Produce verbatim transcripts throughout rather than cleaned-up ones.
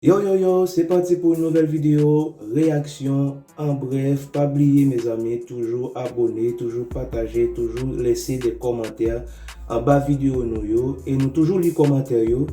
Yo, yo, yo, se pati pou yon nouvèl videyo, reyaksyon an brèf. Pa bliye, mezanmi, toujou abone, toujou pataje, toujou lese de kòmantè anba videyo nou yo. E nou toujou li kòmantè yo.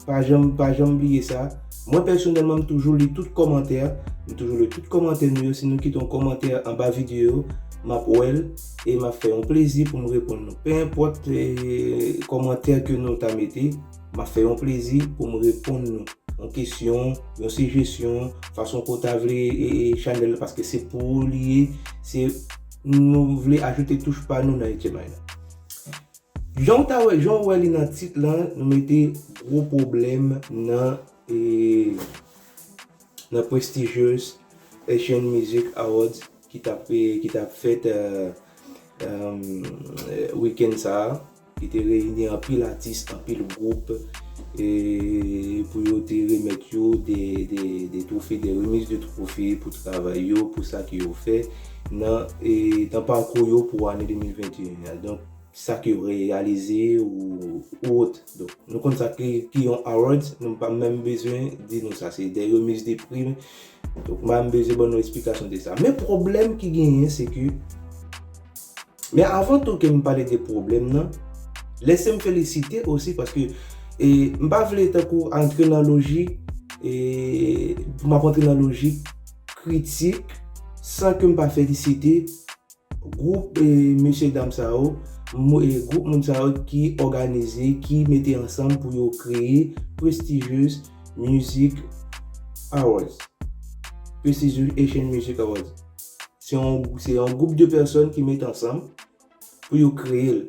Pa janm, pa janm bliye sa. Mwen, pèsonèlman, m toujou li tout kòmantè. M toujou li tout kòmantè nou yo. Si nou kite yon kòmantè anba videyo, m ap wè l e m ap fè yon plezi pou m reponn nou. Pe enpòt, eh, kòmantè ke nou ta mete, m ap fè yon plezi pou m reponn nou. Yon kesyon, yon sijesyon, fason ke w ta vle, e, e, chanèl la, paske se pou ou li ye, se nou vle ajoute touch pa nou nan H M I la. Jan w ta wè, jan w wè li nan tit lan, nou mete gwo pwoblèm nan, e, nan prestigious Haitian Music Awards ki t ap, e, ki t ap fèt, e, e, wikenn sa a, ki te reyini anpil atis, anpil gwoup, e, pou yo te remèt yo de, de, de twofe, de remiz de twofe pou travay yo, pou sa ke yo fè nan, e, nan pakou yo pou ane de mil venteyen an. Donk, sa ke yo reyalize ou, ou ot. Donk, nou konn sa ki, ki yon awards, nou pa menm bezwen di nou sa. Se de remiz de prim. Donk, m pa menm bezwen ban nou eksplikasyon de sa. Men pwoblèm ki genyen, se ke, men avan tou ke m pale de pwoblèm nan, lese m felisite osi paske, e, m pa vle tankou antre nan lojik, e, pou m ap antre nan lojik kritik san ke m pa felisite gwoup, e, mesye dam sa yo, mo-, e, gwoup moun sa yo ki òganize, ki mete ansanm pou yo kreye Prestigious Music Awards. Prestigious Haitian Music Awards. Se yon, se yon gwoup de pèsòn ki mete ansanm pou yo kreye l.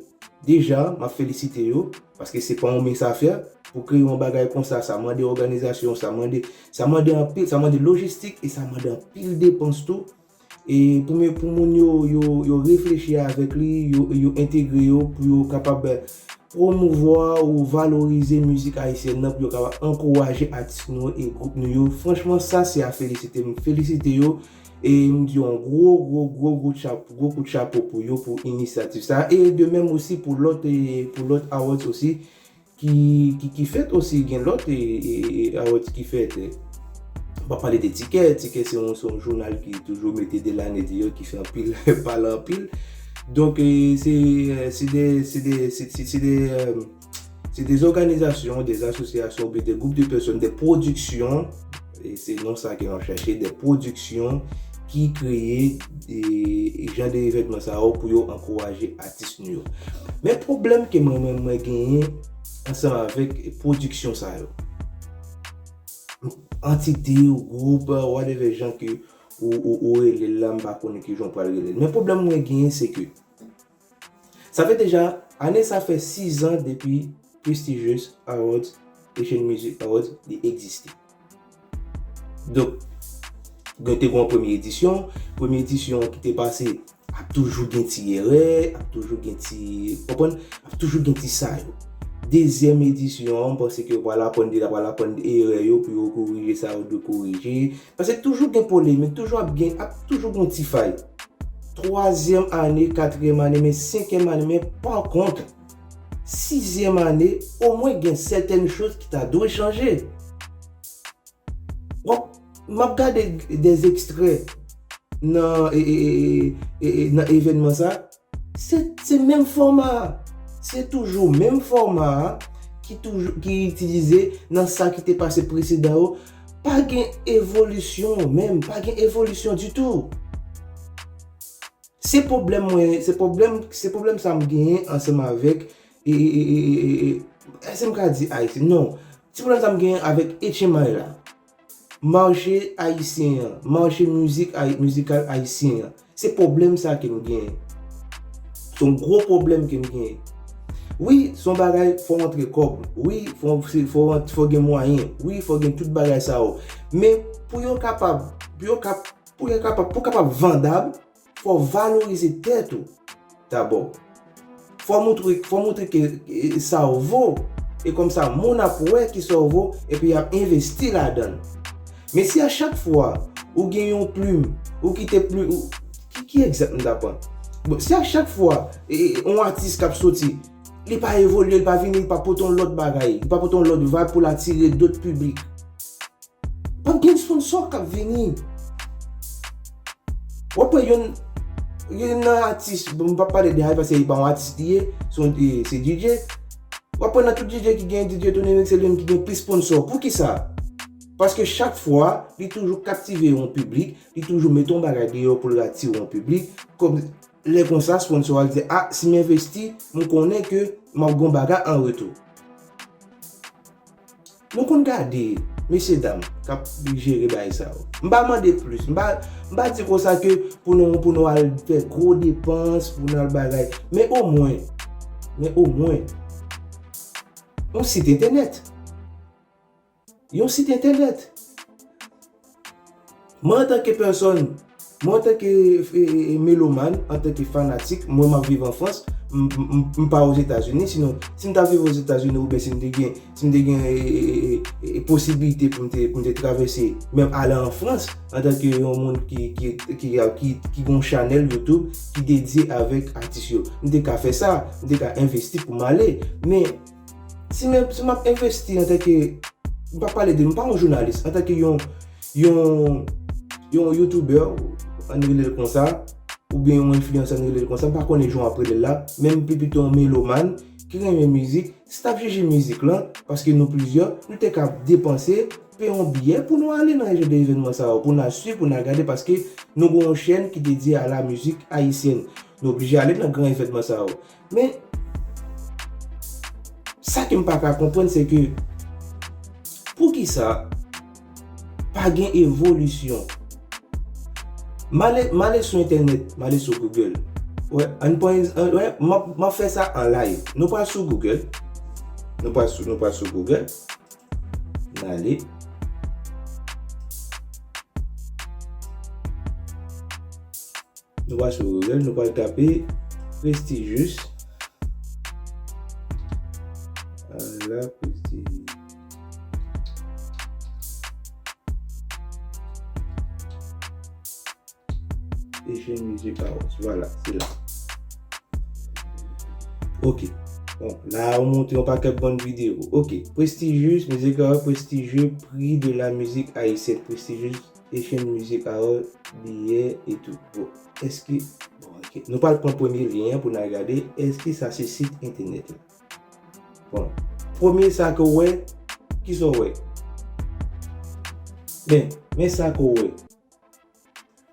Deja, m ap felisite yo, paske se pa yon mens afè pou kreye yon bagay konsa. Sa mande òganizasyon, sa mande, sa mande anpil, sa mande lojistik e sa mande anpil depans tou. E pou, men, pou moun yo, yo, yo reflechi avèk li, yo, yo entegre yo pou yo kapab pwomouvwa ou valorize mizik ayisyèn nan, pou yo kapab ankouraje atis nou e gwoup nou yo. Franchman, sa se a felisite. M felisite yo e m di yo yon gwo, gwo, gwo, gwo chap-, gwo kout chapo pou yo, pou inisyativ sa. E de menm osi pou lòt, e pou lòt awards osi ki, ki, ki fèt osi, gen lòt, e, e, e, awards ki fèt, e. M pa pale de Tikè. Tikè se yon, se yon jounal ki toujou mete de lane deyò, ki fè anpil, pale anpil. Donk, e, se, e, se de, se de, se, se, se de, e, se de òganizasyon, de asosyasyon, oubyen de gwoup de pèsòn, de pwodiksyon, e se non sa ke n ap chèche, de pwodiksyon ki kreye e, e jan de evènman sa yo pou yo ankouraje atis nou yo. Men pwoblèm ke mwen, mwen, mwen genyen ansanm avèk pwodiksyon sa yo. Antite, gwoup, whatever jan ke ou, ou, ou rele l la, m pa konnen ki jan w pral rele l. Men pwoblèm mwen genyen, se ke sa fè deja, ane sa fè sis an depi Prestigious Awards, Haitian Music Awards, li egziste. Donk, gen te gen yon premye edisyon, premye edisyon ki te pase, ap toujou gen ti erè, ap toujou gen ti, konprann, ap toujou gen ti sa yo. Dezyèm edisyon an, m panse ke yo pral aprann de, pral aprann erè yo pou yo korije sa yo dwe korije. Paske toujou gen polemik, toujou ap gen, ap toujou gen yon ti fay. Twazyèm ane, katriyèm ane, men senkyèm ane, men pa kont, sizyèm ane, omwen gen sètèn choz ki ta dwe chanje. W ap, m ap gade de ekstrè nan, e, e, e, e, e, nan evènman sa. Se, se menm fòma a. Se toujou menm fòma a ki toujou, ki itilize nan sa ki te pase presedan yo. Pa gen evolisyon menm, pa gen evolisyon ditou. Se pwoblèm mwen, se pwoblèm, se pwoblèm sa m genyen ansanm avèk, e, e, e, èske m ka di Ayiti? Non. Se pwoblèm sa m genyen avèk H M I la. Mache ayisyen an, mache mizik ay-, mizikal ayisyen an. Se pwoblèm sa ke m genyen. Se yon gwo pwoblèm ke m genyen. Wi, se yon bagay, fò w antre kòb. Wi, fò, se, fò, fò gen mwayen. Wi, fò gen tout bagay sa yo. Men pou yo kapab, pou yo kap-, pou yo kapab, pou kapab vandab, fò w valorize tèt ou dabò. Fò w montre, fò w montre ke, e, sa w vo. E kòmsa, moun ap wè ki sa w vo, epi y ap envesti ladan l. Men si a chak fwa ou gen yon plim, ou kite plim, ou, ki, ki egzanp m ta pran? Bon, si a chak fwa, e, e, yon atis k ap soti, li pa evolye, li pa vini, li pa pote yon lòt bagay, li pa pote yon lòt vibe pou l atire dòt piblik. P ap gen sponsò k ap vini. W ap wè youn, youn nan atis, bon, m p ap pale de Hype paske li pa yon atis li ye, se yon, e, se D J. W ap wè nan tout D J ki gen, D J Tony Mix se li menm ki gen plis sponsò. Poukisa? Paske chak fwa, li toujou kaptive yon piblik, li toujou mete yon bagay deyò pou l atire yon piblik. Kòm, lè konsa, sponsò a di, "A, si m envesti, m konnen ke m ap gen yon bagay an retou." Nou konn gade, mesye dam, k ap jere bagay sa yo. M pa mande plis, m pa, m pa di konsa ke pou nou, pou nou al fè gwo depans, pou nou al bagay. Men omwen, men omwen, yon sit entènèt. Yon sit entènèt. Mwen, antanke pèsòn, mwen, antanke, e, e, e, melomàn, antanke fanatik, mwen, m ap viv an Frans, m, m, m, m pa Ozetazini, sinon, si m ta viv Ozetazini oubyen si m te gen, si m te gen, e, e, e, e, e, posibilite pou m te, pou m te travèse, menm ale an Frans, antanke yon moun ki, ki, ki, ki, ki, ki gen yon chanèl YouTube ki dedye avèk atis yo, m te ka fè sa, m te ka envesti pou m ale. Men, si menm, si m ap envesti antanke, m pa pale de, m pa yon jounalis, antanke yon, yon, yon YouTuber, ann rele l konsa, oubyen yon enfliyansè, ann rele l konsa, m pa konnen jan w ap rele l la, men m pi pito yon melomàn ki renmen mizik, si t ap jije mizik lan, paske nou plizyè, nou te ka depanse, peye yon biyè pou nou ale nan jan de evènman sa yo, pou n al swiv, pou n al gade, paske nou gen yon chèn ki dedye a la mizik ayisyèn. Nou oblije ale nan gran evènman sa yo. Men, sa ke m pa ka konprann, se ke, poukisa pa gen evolisyon? M ale, m ale sou entènèt, m ale sou Google. Wè, ann pran, wè, m ap, m ap fè sa an live. Nou pral sou Google. Nou pral sou, nou pral sou Google. N ale. Nou pral sou Google, nou pral tape Prestigious. Ala Prestigious. Asian Music Awards. Vwala, se la. Ok. Bon, la, yo montre yon pakèt bann videyo. Ok. Prestigious Music Awards, prestigieux prix de la musique haïtienne, prestigious Asian Music Awards, biyè etou. Bon, èske, bon, ok. Nou pral pran premye lyen an pou n al gade, èske sa se sit entènèt la? Bon, premye sa ke w wè, kisa w wè? Men, men sa ke w wè.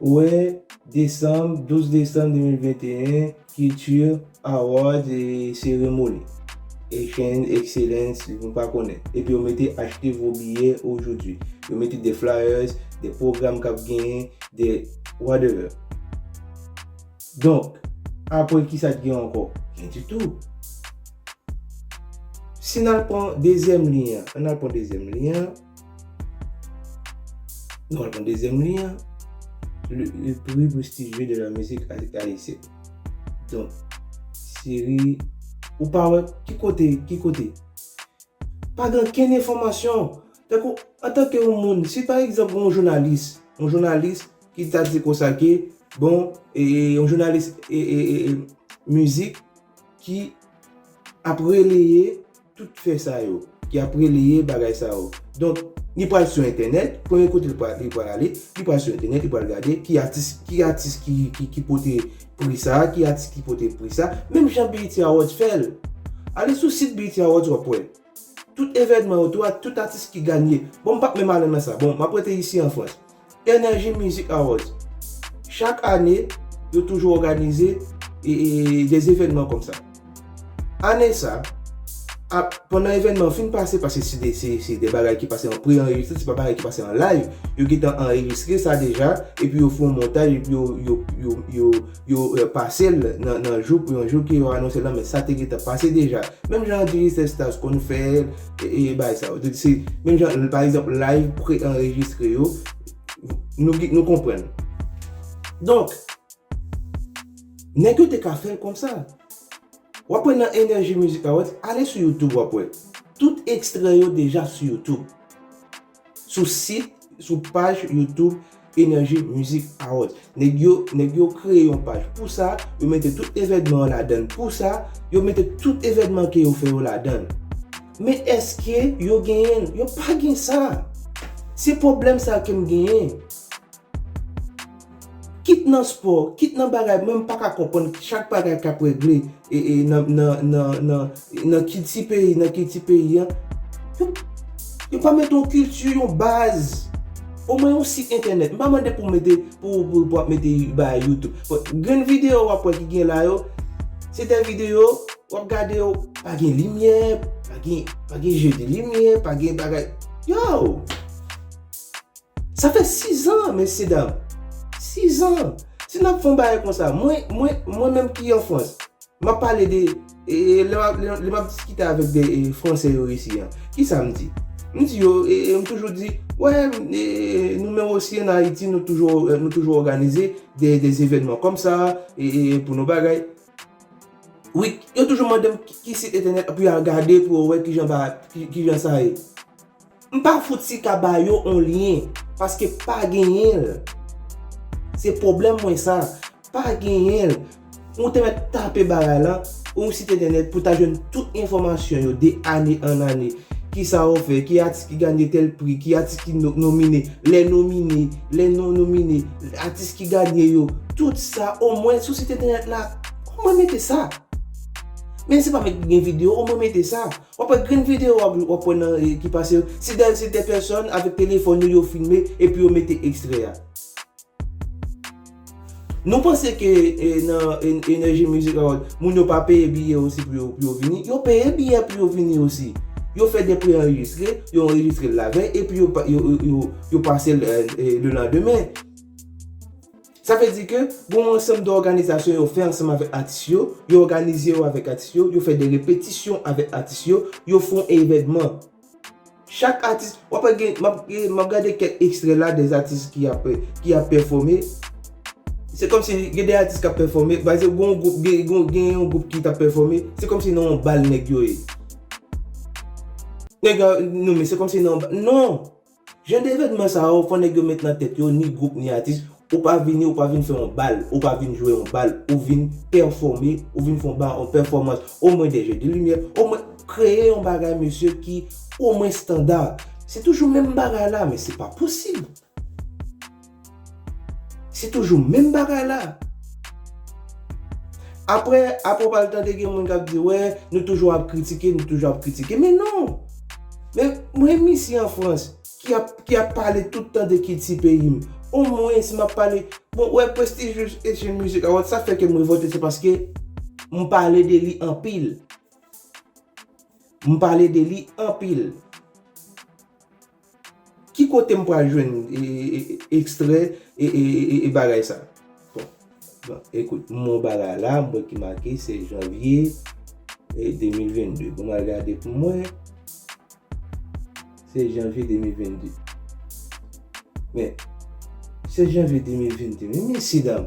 Ou wè, desanm, douz desanm de mil venteyen, Culture Awards e seremoni. Asian Excellence, m pa konnen. Epi yo mete acheter vos billets aujourd'hui. Yo mete des flyers, des pwogram k ap genyen, des whatever. Donk, apre kisa k gen ankò? Rien du tout. Si n al pran dezyèm lyen an, ann al pran dezyèm lyen an. Nou al pran dezyèm lyen an. Le, le prix prestigieux de la musique ha-, haïtienne. Donk, seri, ou pa wè, ki kote, ki kote? Pa gen okenn enfòmasyon. Tankou, antanke yon moun, si pa egzanp, yon jounalis, yon jounalis ki ta di konsa ke, bon, e, e, yon jounalis, e, e, e, e, mizik ki ap releye tout fè sa yo, ki ap releye bagay sa yo. Donk, li pral sou entènèt, premye kote li pral, li pral ale, li pral sou entènèt, li pral gade ki atis, ki atis ki, ki, ki pote pri sa, ki atis ki pote pri sa. Menm jan B E T Awards fè l. Ale sou sit B E T Awards, w ap wè. Tout evènman yo tou, ak tout atis ki ganye. Bon, m p ap menm ale nan sa. Bon, m ap rete isi an Frans. Energy Music Awards. Chak ane, yo toujou òganize, e, e, des evènman konsa. Ane sa, ap, pandan evènman an fin pase, paske se de, se, se de bagay ki pase an pre-anrejistre, se pa bagay ki pase an live, yo gentan anrejistre sa deja, epi yo fè yon montaj, epi yo, yo, yo, yo, yo, eh, pase l nan, nan jou pou yon jou ke yo anonse l lan, men sa te gentan pase deja. Menm jan Andy Stars konn fè, e, e, bagay sa yo. Se menm jan, pa egzanp, live pre-anrejistre yo, nou, nou konprann. Donk, nèg yo te ka fè l konsa. W ap wè nan Energy Music Awards, ale sou YouTube, w ap wè. Tout ekstrè yo deja sou YouTube. Sou sit, sou paj YouTube Energy Music Awards. Nèg yo, nèg yo kreye yon paj pou sa, yo mete tout evènman an ladan l pou sa, yo mete tout evènman ke yo fè yo ladan l. Men èske yo genyen l? Yo pa gen sa. Se pwoblèm sa ke m genyen. Kit nan spò, kit nan bagay, mwen m pa ka konprann chak bagay k ap regle e, e, nan, nan, nan, nan, nan kilti peyi, nan kilti peyi an. Yo, yo pa mete yon kilti, yon baz. Omwen yon sit entènèt. M pa mande pou mete, pou, pou, pou ap mete bagay YouTube. But, grenn videyo w ap wè ki gen la yo, se de videyo, w ap gade yo, pa gen limyè, pa gen, pa gen jeu de limyè, pa gen bagay. Yo! Sa fè sis an, mesye dam. Sis an. Si n ap fè yon bagay konsa, mwen, mwen, mwen menm ki an Frans, m ap pale de, e, e, lè m ap, lè, lè m ap diskite avèk de, e, Fransè yo isi an. Kisa m di? M di yo, e, e, m toujou di, wè, e, nou menm osi an Ayiti, nou toujou, e, nou toujou òganize de, de evènman kòmsa, e, e, pou nou bagay. Wi, yo toujou mande m ki, ki sit entènèt pou y al gade, pou yo wè kijan ba, ki, kijan sa ye. M pa fout si ka ba yo on lyen, paske pa genyen l. Se pwoblèm mwen sa, pa genyen l. Ou te mèt tape bagay la, ou sit entènèt pou ta jwenn tout enfòmasyon yo de ane an ane. Kisa yo fè, ki atis ki ganye tèl pri, ki atis ki no-, nomine, lè nomine, lè non nomine, atis ki ganye yo. Tout sa, omwen sou sit entènèt la, omwen mete sa. Men se pa mèt gen videyo, omwen mete sa. W ap wè grenn videyo w ap, w ap wè nan, e, ki pase yo. Se de, se de pèsòn avèk telefòn yo, yo filme epi yo mete ekstrè a. Nou panse ke, e, nan, e, Energy Music Award, moun yo pa peye biyè osi pou yo, pou yo vini? Yo peye biyè pou yo vini osi. Yo fè de pre-anrejistre, yo anrejistre l lavèy epi yo pa, yo, yo, yo, yo pase l, e, e, le landemen. Sa vle di ke gon ansanm de òganizasyon yo fè ansanm avèk atis yo, yo òganize yo avèk atis yo, yo fè de repetisyon avèk atis yo, yo fè yon evènman. Chak atis, w ap gen, m ap, m ap gade kèk ekstrè la de atis ki ap, ki ap pèfòme. Se kòmsi gen de atis k ap pèfòme, pa egzanp, gon gwoup, gen, gon, gen yon gwoup ki t ap pèfòme, se kòmsi nan yon bal nèg yo ye. Nèg yo, non, men se kòmsi nan yon ba-, non! Jan de evènman sa yo, fò nèg yo met nan tèt yo, ni gwoup, ni atis, ou pa vini, ou pa vin fè yon bal, ou pa vin jwe yon bal, ou vin pèfòme, ou vin fè yon ba-, yon pèfòmans, omwen de jeu de limyè, omwen kreye yon bagay, mesye, ki omwen estanda. Se toujou menm bagay la, men se pa posib. Se toujou menm bagay la. Apre, apre w pral tande gen moun k ap di, wè, nou toujou ap kritike, nou toujou ap kritike. Men non! Men mwen menm isi an Frans, ki ap, ki ap pale tout tan de kilti peyi m. Omwen, si m ap pale, bon, wè, Prestigious Haitian Music Award, sa fè ke m revòlte, se paske m pale de li anpil. M pale de li anpil. Ki kote m pral jwenn, e, e, e, ekstrè, e, e, e, e, e bagay sa? Bon, bon, ekout, m wè yon bagay la, m wè ki make sèz janvye, e, de mil vennde. Bon, m al gade pou m wè. Sèz janvye de mil vennde. Men, sèz janvye de mil vennde, men mesye dam,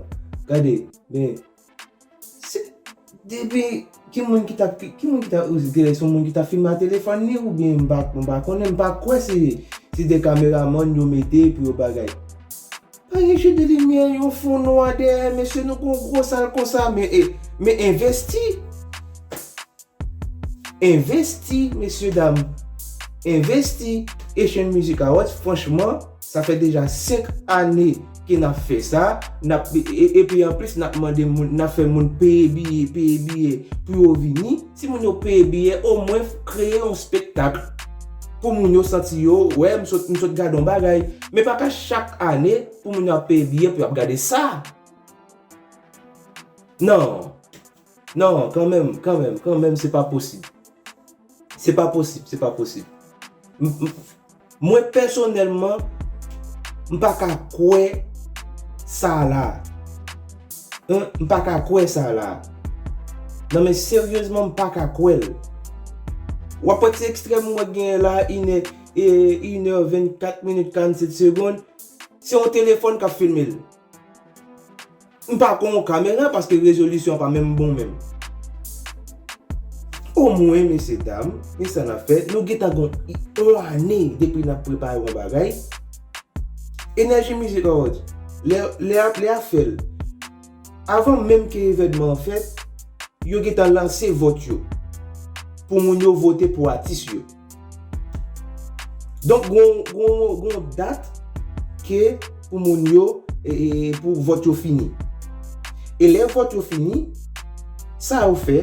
gade, men, se, depi, ki moun ki t ap, ki, ki moun ki t ap, osi, se yon moun ki t ap filme a telefòn li, oubyen m pa, m pa konnen, m pa kwè se, se de kameramann yo mete pou yo bagay. Pa gen jeu de limyè, yon fon nwa dèyè, mesye, nou gon gwo sal konsa, men, e, men envesti. Envesti, mesye dam. Envesti. Haitian Music Awards, franchman, sa fè deja senk ane ke n ap fè sa. N ap, e, e, epi anplis, n ap mande moun, n ap fè moun peye biyè, peye biyè pou yo vini. Si moun yo peye biyè, omwen kreye yon spektak pou moun yo santi yo, wè, m sot, m sot gade yon bagay. Men pa ka chak ane pou moun yo ap peye biyè pou y ap gade sa. Non. Non, kanmenm, kanmenm, kanmenm, se pa posib. Se pa posib, se pa posib. M, m, mwen pèsonèlman, m pa ka kwè sa la. Hein, m pa ka kwè sa la. Non, men seryezman, m pa ka kwè l. W ap wè ti ekstrè m wè genyen la, inè, e, inè vennkat minit, karannsèt segonn. Se yon telefòn k ap filme l. M pa gen yon kamera paske rezolisyon an pa menm bon menm. Omwen, mesye dam, men sa n ap fè, nou gentan gen yon ane depi n ap prepare yon bagay. Energy Music Awards, lè, lè a, lè a fè l, avan menm ke evènman an fèt, yo gentan lanse vòt yo pou moun yo vote pou atis yo. Donk, gon, gon, gon dat ke pou moun yo, e, e, pou vòt yo fini. E lè vòt yo fini, sa yo fè,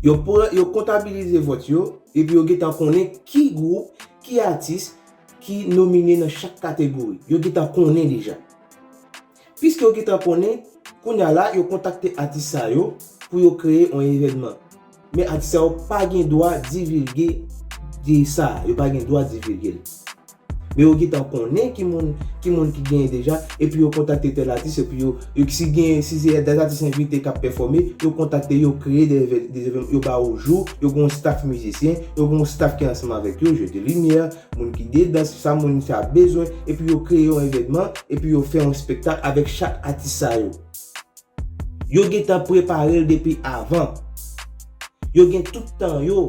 yo pran, yo kontabilize vòt yo, epi yo gentan konnen ki gwoup, ki atis ki nomine nan chak kategori. Yo gentan konnen deja. Piske yo gentan konnen, kounye a la, yo kontakte atis sa yo pou yo kreye yon evènman. Men atis sa yo pa gen dwa divilge de sa, yo pa gen dwa divilge l. Men yo gentan konnen ki moun, ki moun ki genyen deja, epi yo kontakte tèl atis, epi yo, yo si gen, si se de atis envite k ap pèfòme, yo kontakte yo, kreye de, de, yo ba yo jou, yo gen yon staff mizisyen, yo gen yon staff ki ansanm avèk yo, jete limyè, moun ki dedan, sa moun sa bezwen, epi yo kreye yon evènman, epi yo fè yon espektak avèk chak atis sa yo. Yo gentan prepare l depi avan. Yo gen tout tan yo.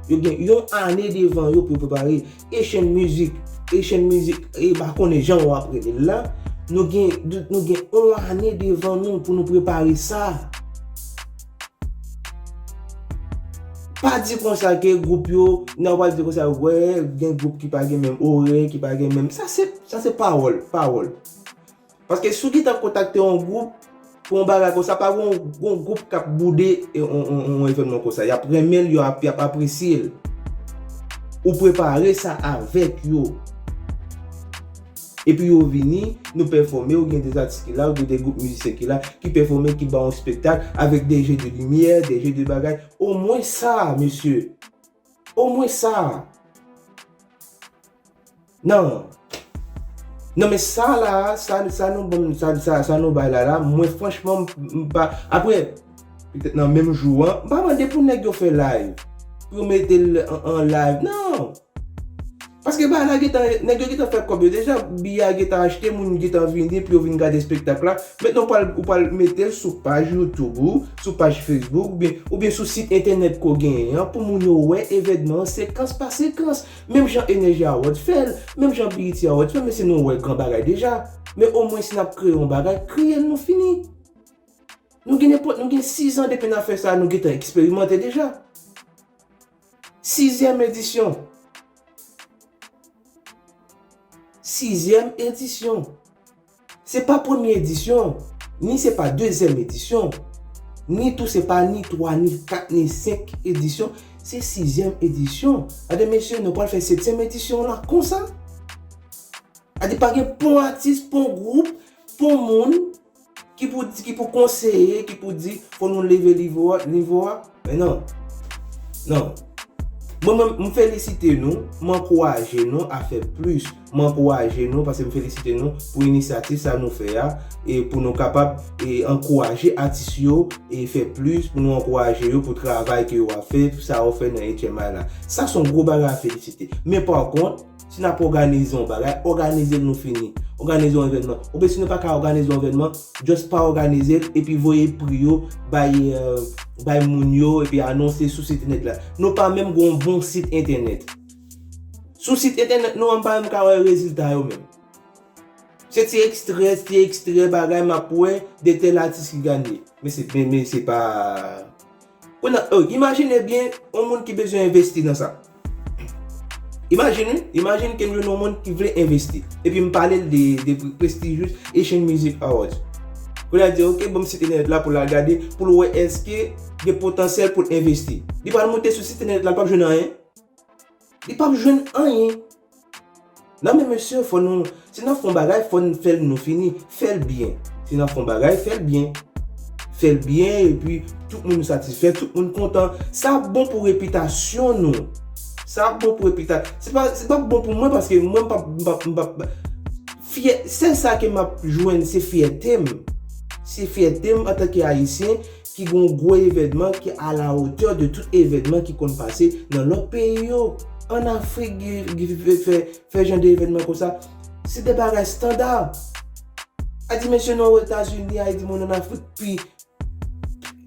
Yo gen yon ane devan yo pou yo prepare. Asian Music, Asian Music, e pa konnen jan w ap rele l la. Nou gen, nou gen yon ane devan nou pou nou prepare sa. Pa di konsa ke gwoup yo, nan w al di konsa, wè, gen gwoup ki pa gen menm orè, ki pa gen menm. Sa se, sa se pawòl, pawòl. Paske si w gentan kontakte yon gwoup pou yon bagay konsa, pa gen yon, yon gwoup k ap boude yon, yon, yon evènman konsa. Y ap renmen l, y ap, y ap apresye l. Ou prepare sa avèk yo. Epi yo vini, nou pèfòme, ou gen de atis ki la, ou gen de gwoup mizisyen ki la, ki pèfòme, ki ba yon espektak avèk de jeu de lumière, de jeu de bagay. Omwen sa, mesye. Omwen sa. Non. Non, men sa la, sa, sa nou ban m, sa, sa, sa nou bay la, la, mwen franchman, m, m pa, apre, petèt nan menm jou an, m pa mande pou nèg yo fè live, pou yo mete l an, an live, non. Paske bagay la gentan, nèg yo gentan fè kòb yo deja, biyè a gentan achte, moun gentan vini pou yo vin gade espektak la. Mentnan ou pral, ou pral mete l sou paj YouTube ou, sou paj Facebook, oubyen, oubyen sou sit entènèt ke w genyen an, pou moun yo wè evènman an sekans pa sekans. Menm jan Energy Awards fè l, menm jan B E T Awards fè l, men se nou wè gran bagay deja. Men omwen si n ap kreye yon bagay, kreye l nou fini. Nou gen nenpòt, nou gen sis an depi n ap fè sa, nou gentan eksperimante deja. Sizyèm edisyon. Sizyèm edisyon. Se pa premye edisyon, ni se pa dezyèm edisyon, ni tou se pa ni twa, ni kat, ni senk edisyon. Se sizyèm edisyon. Gade mesye, nou pral fè setyèm edisyon la konsa. Gade pa gen pon atis, pon gwoup, pon moun ki pou, ki pou konseye, ki pou di, fò nou leve nivo a, nivo a. Men non. Non. Mwen, mwen, m felisite nou, m ankouraje nou a fè plis. M ankouraje nou, paske m felisite nou pou inisyativ sa nou fè a, e pou nou kapab, e ankouraje atis yo, e fè plis, pou nou ankouraje yo pou travay ke yo ap fè, pou sa yo fè nan H M I la. Sa se yon gwo bagay a felisite. Men pa kont, si n ap òganize yon bagay, òganize l nou fini. Òganize yon evènman. Oubyen si nou pa ka òganize yon evènman, just pa òganize l, epi voye pri yo bay, euh, bay moun yo, epi anonse sou sit entènèt la. Nou pa menm gen yon bon sit entènèt. Sou sit entènèt nou an, m pa menm ka wè rezilta yo menm. Se ti ekstrè, ti ekstrè bagay m ap wè de tèl atis ki ganye. Men se, men, men se pa, kounye a, oh, imajine byen yon moun ki bezwen envesti nan sa. Imajine, wi, imajine ke m jwenn yon moun ki vle envesti. Epi m pale l de, de prestijyez Asian Music Awards. Kounye a di, ok, ban m sit entènèt la pou l al gade, pou l wè èske gen potansyèl pou l envesti. Li pral moute sou sit entènèt la, l p ap jwenn anyen. Li p ap jwenn anyen. Non, men mesye, fò nou, si n ap fè yon bagay, fò n fè l nou fini. Fè l byen. Si n ap fè yon bagay, fè l byen. Fè l byen, epi tout moun satisfè, tout moun kontan. Sa ap bon pou repitasyon nou. Sa ap bon pou repita-, se pa, se p ap bon pou mwen, paske mwen, m p ap, m p ap, m p ap, fyè, sèl sa ke m ap jwenn, se fyète m. Se fyète m antanke Ayisyen, ki gen yon gwo evènman ki a la hauteur de tout evènman ki konn pase nan lòt peyi yo. Ann Afrik, gen, gen fè, fè, fè jan de evènman konsa. Se de bagay estanda. A di mesye nou Ozetazini, a di moun ann Afrik, pi,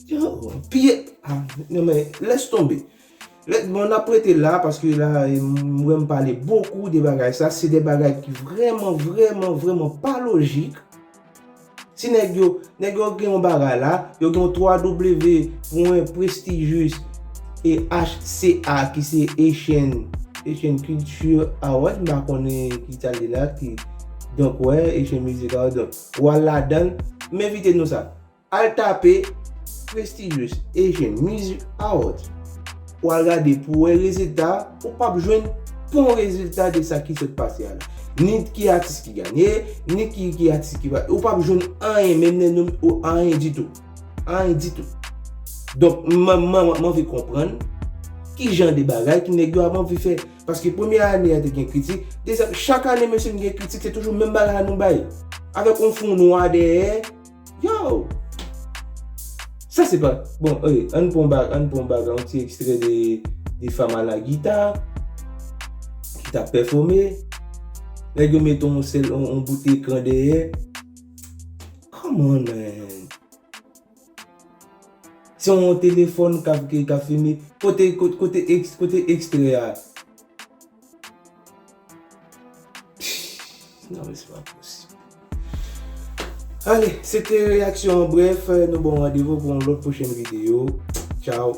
yo, pi, ah, non, men, lès tonbe. Lè, bon, n ap rete la, paske la, e, m wè m pale bokou de bagay sa. Se de bagay ki vrèman, vrèman, vrèman pa lojik. Si nèg yo, nèg yo gen yon bagay la, yo gen yon twa W pwen prestijyez e H C A ki se Asian Haitian Culture Award, m pa konnen ki sa l ye la, ki, donk, wè, Haitian Music Award, donk, w al ladan l, m envite nou sa. Al tape Prestigious Haitian Music Award. W al gade pou wè rezilta, ou p ap jwenn bon rezilta de sa ki sot pase a la. Ni ki atis ki ganye, ni ki, ki atis ki pa. Ou p ap jwenn anyen, menm nan non, ou anyen ditou. Anyen ditou. Donk, mwen, mwen, mwen anvi konprann ki jan de bagay ki nèg yo ap anvi fè. Paske premye ane a te gen kritik, dezyèm, chak ane, mesye, n gen kritik, se toujou menm bagay la nou bay. Avèk yon fon nwa dèyè, yo! Sa se pa, bon, eh, ann pran bag, ann pran bag, yon ti ekstrè de, de Fanm a la gita, ki t ap pèfòme. Nèg yo mete yon sèl, yon, yon bout ekran dèyè. Come on, man. Se yon telefòn k ap, k ap filme. Kote, kote, kote, eks, kote ekstrè a? Non, men se pa posib. Ale, se te reyaksyon an brèf. Nou bon randevou pou yon lòt pwochèn videyo. Tchao.